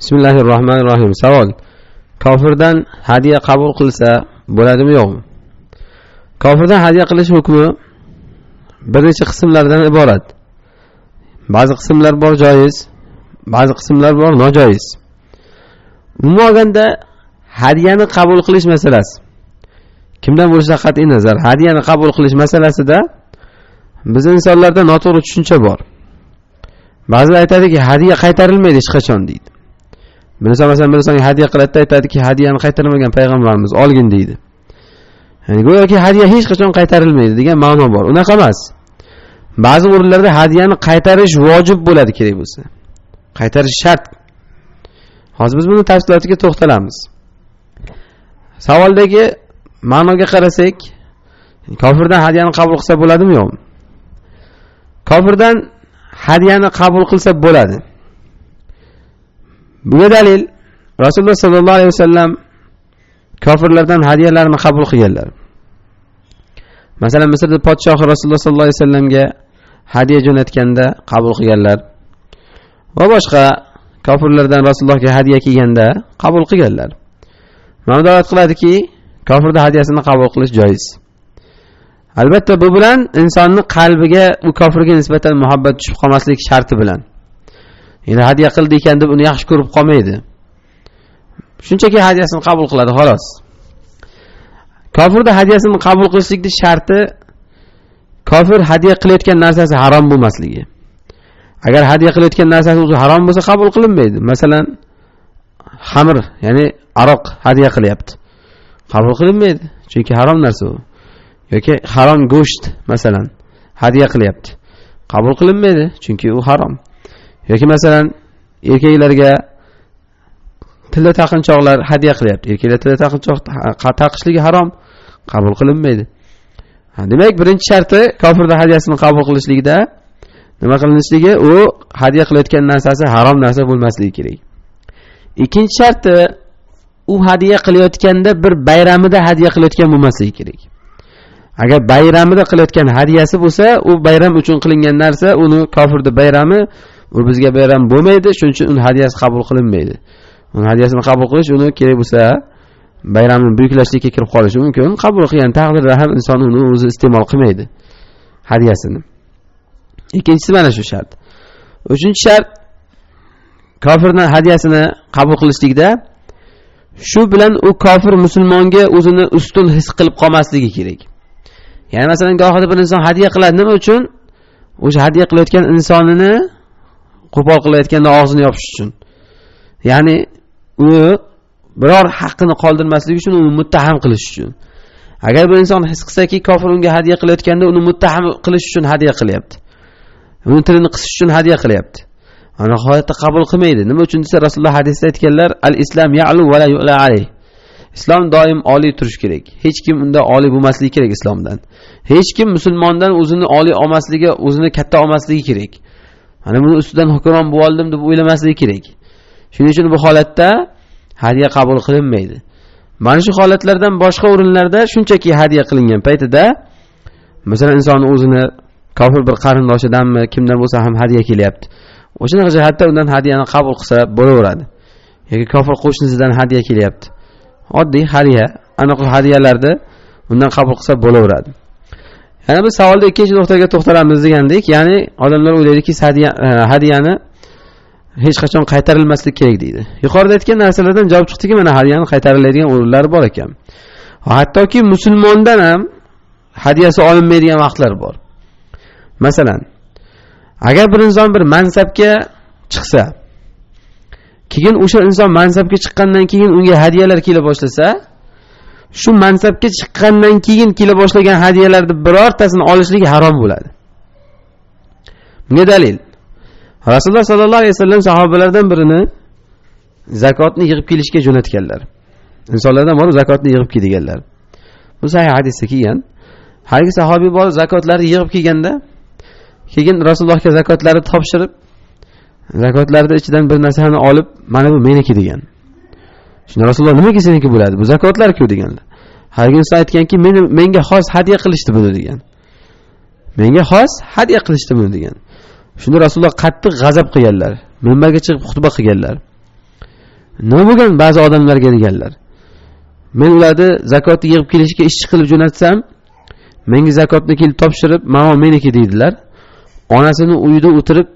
Bismillahirrohmanirrohim. Savol: kofirdan hadya qabul qilsa bo'ladimi yo'qmi? Kofirdan hadya qilish hukmi bir necha qismlardan iborat. Ba'zi qismlar bor joiz, ba'zi qismlar bor nojoiz. Umuman olganda hadyani qabul qilish masalasi, kimdan bo'lishidan qat'iy nazar, hadyani qabul qilish masalasida biz insonlarda noto'g'ri tushuncha bor. Ba'zilar aytadiki, hadya qaytarilmaydi hech qachon deydi. Bir inson masalan bir insonga hadya qiladi, aytadiki, hadyani qaytarmagan payg'ambarimiz olgin deydi. Ya'ni go'yoki hadya hech qachon qaytarilmaydi degan ma'no bor. Unaqa emas. Ba'zi o'rinlarda hadyani qaytarish vojib bo'ladi kerak bo'lsa. Qaytarish shart. Hozir biz buni tafsilotiga to'xtalamiz. Savoldagi ma'noga qarasak, kofirdan hadyani qabul qilsa bo'ladimi yo'qmi? Kofirdan hadyani qabul qilsa bo'ladi. Bunga dalil Rasululloh sallallohu alayhi vasallam kofirlardan hadyalarni qabul qilganlar. Masalan, Misrda podshohi Rasululloh sallallohu alayhi vasallamga hadya jo'natganda qabul qilganlar va boshqa kofirlardan Rasulullohga hadya kelganda qabul qilganlar. Mana dalolat qiladiki, kofirda hadyasini qabul qilish joiz. Albatta bu bilan insonning qalbiga u kofirga nisbatan muhabbat tushib qolmaslik sharti bilan. Endi hadya qildi ekan deb uni yaxshi ko'rib qolmaydi. Shunchaki hadyasini qabul qiladi xolos. Kofirda hadyasini qabul qilishlikning sharti kofir hadya qilayotgan narsasi harom bo'lmasligi. Agar hadya qilayotgan narsasi o'zi harom bo'lsa qabul qilinmaydi. Masalan, xamir, ya'ni aroq hadya qilyapti. Qabul qilinmaydi, chunki harom narsa u. Yoki harom go'sht masalan hadya qilyapti. Qabul qilinmaydi, chunki u harom. Yoki masalan erkaklarga tilla taqinchoqlar hadya qilyapti. Erkaklar tilla taqinchoq taqishligi harom, qabul qilinmaydi. Demak, birinchi sharti kofirda hadyasini qabul qilishlikda nima qilinishligi, u hadya qilayotgan narsasi harom narsa bo'lmasligi kerak. Ikkinchi sharti, u hadya qilayotganda bir bayramida hadya qilayotgan bo'lmasligi kerak. Agar bayramida qilayotgan hadyasi bo'lsa, u bayram uchun qilingan narsa, uni kofirda bayrami, u bizga bayram bo'lmaydi, shuning uchun uni hadyasi qabul qilinmaydi. Uni hadyasini qabul qilish uni kerak bo'lsa bayramni buyuklashlikka kirib qolishi mumkin. Qabul qilgan taqdirda ham inson uni o'zi iste'mol qilmaydi hadyasini. Ikkinchisi mana shu shart. Uchinchi shart, kofirning hadyasini qabul qilishlikda shu bilan u kofir musulmonga o'zini ustun his qilib qolmasligi kerak. Ya'ni masalan gohida bir inson hadya qiladi, nima uchun? O'sha hadya qilayotgan insonini qo'pol qilayotganda og'zini yopish uchun. Ya'ni u biror haqqini qoldirmasligi uchun uni muttaham qilish uchun. Agar bir inson his qilsaki, kofir unga hadya qilayotganda uni muttaham qilish uchun hadya qilyapti. Uni tilini qisish uchun hadya qilyapti. Ana holatda qabul qilmaydi. Nima uchun desa, Rasululloh hadisda aytganlar, al-islom ya'lu va la yu'la alayh. Islom doim oliy turish kerak. Hech kim unda oliy bo'lmasligi kerak islomdan. Hech kim musulmondan o'zini oliy olmasligi, o'zini katta olmasligi kerak. Mana buni ustidan hukmron bo'lib oldim deb o'ylamasligi kerak. Shuning uchun bu holatda hadya qabul qilinmaydi. Mana shu holatlardan boshqa o'rinlarda shunchaki hadya qilingan paytida, masalan, inson o'zini kofir bir qarindoshidanmi, kimdan bo'lsa ham hadya kelyapti. O'shanaqa jihatda undan hadyani qabul qilsa bo'laveradi. Yoki kofir qo'shnisidan hadya kelyapti. Oddiy hadya, aniq hadyalarni undan qabul qilsa bo'laveradi. Yana biz savolda ikkinchi nuqtaga to'xtalamiz degandik, ya'ni odamlar o'ylaydiki, hadyani hech qachon qaytarilmaslik kerak deydi. Yuqorida aytgan narsalardan javob chiqdiki, mana hadyani qaytariladigan o'rinlar bor ekan. Hattoki musulmondan ham hadyasi olinmaydigan vaqtlar bor. Masalan, agar bir inson bir mansabga chiqsa, keyin o'sha inson mansabga chiqqandan keyin unga hadyalar kela boshlasa, shu mansabga chiqqandan keyin kela boshlagan hadyalarni birortasini olishligi harom bo'ladi. Bunga dalil, Rasululloh sallallohu alayhi vasallam sahobalardan birini zakotni yig'ib kelishga jo'natganlar. Insonlardan borib zakotni yig'ib kel deganlar. Bu sahih hadisda kelgan. Haligi sahobiy borib zakotlarni yig'ib kelganda, keyin Rasulullohga zakotlarni topshirib, zakotlarni ichidan bir narsani olib, mana bu meniki degan. Shunda Rasululloh nimaga seniki bo'ladi? Bu zakotlar-ku deganlar. Haligi inson aytganki, menga xos hadya qilishdi buni degan. Menga xos hadya qilishdi buni degan. Shunda Rasululloh qattiq g'azab qilganlar. Minbarga chiqib xutba qilganlar. Nima bo'lgan ba'zi odamlarga deganlar. Men ularni zakotni yig'ib kelishga ishchi qilib jo'natsam, menga zakotni kelib topshirib, mana meniki deydilar. Onasini uyida o'tirib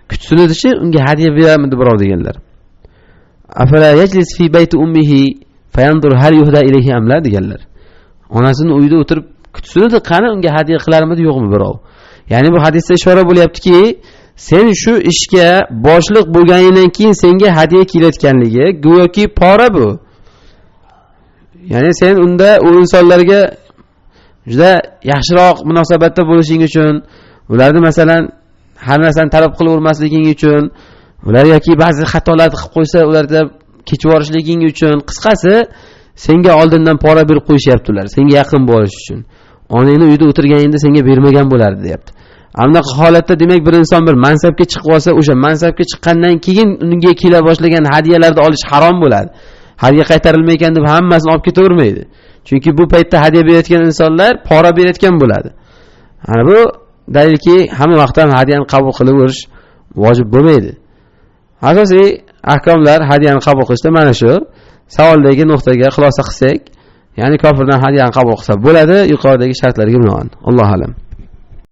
kutsin edichi, unga hadya berarmidi birov deganlar. Afala yajlis fi bayti ummihi fayanzur hal yuhda ilayhi am la deganlar. Onasini uyida o'tirib kutsin edi, qani unga hadya qilarmidi yo'qmi birov. Ya'ni bu hadisda ishora bo'lyaptiki, sen shu ishga boshliq bo'lganingdan keyin senga hadya kelayotganligi go'yoki pora bu. Ya'ni sen unda u insonlarga juda yaxshiroq munosabatda bo'lishing uchun, ularni masalan har narsani talab qilavermasliging uchun, ular yoki ba'zi xatolarni qilib qo'ysa ularda kechib yuborishliging uchun, qisqasi senga oldindan pora berib qo'yishyapti ular, senga yaqin bo'lish uchun. Onangni uyda o'tirganingda senga bermagan bo'lardi deyapti. Bunaqa holatda demak bir inson bir mansabga chiqib olsa, o'sha mansabga chiqqandan keyin unga kela boshlagan hadyalarni olish harom bo'ladi. Hadya qaytarilmaykan ekan deb hammasini olib ketavermaydi. Chunki bu paytda hadya berayotgan insonlar pora berayotgan bo'ladi. Ana bu dalilki hamma vaqt ham hadyani qabul qilaverish vojib bo'lmaydi. Asosiy ahkomlar hadyani qabul qilishda mana shu savoldagi nuqtaga xulosa qilsak, ya'ni kofirdan hadyani qabul qilsa bo'ladi yuqoridagi shartlarga binoan. Allohu a'lam.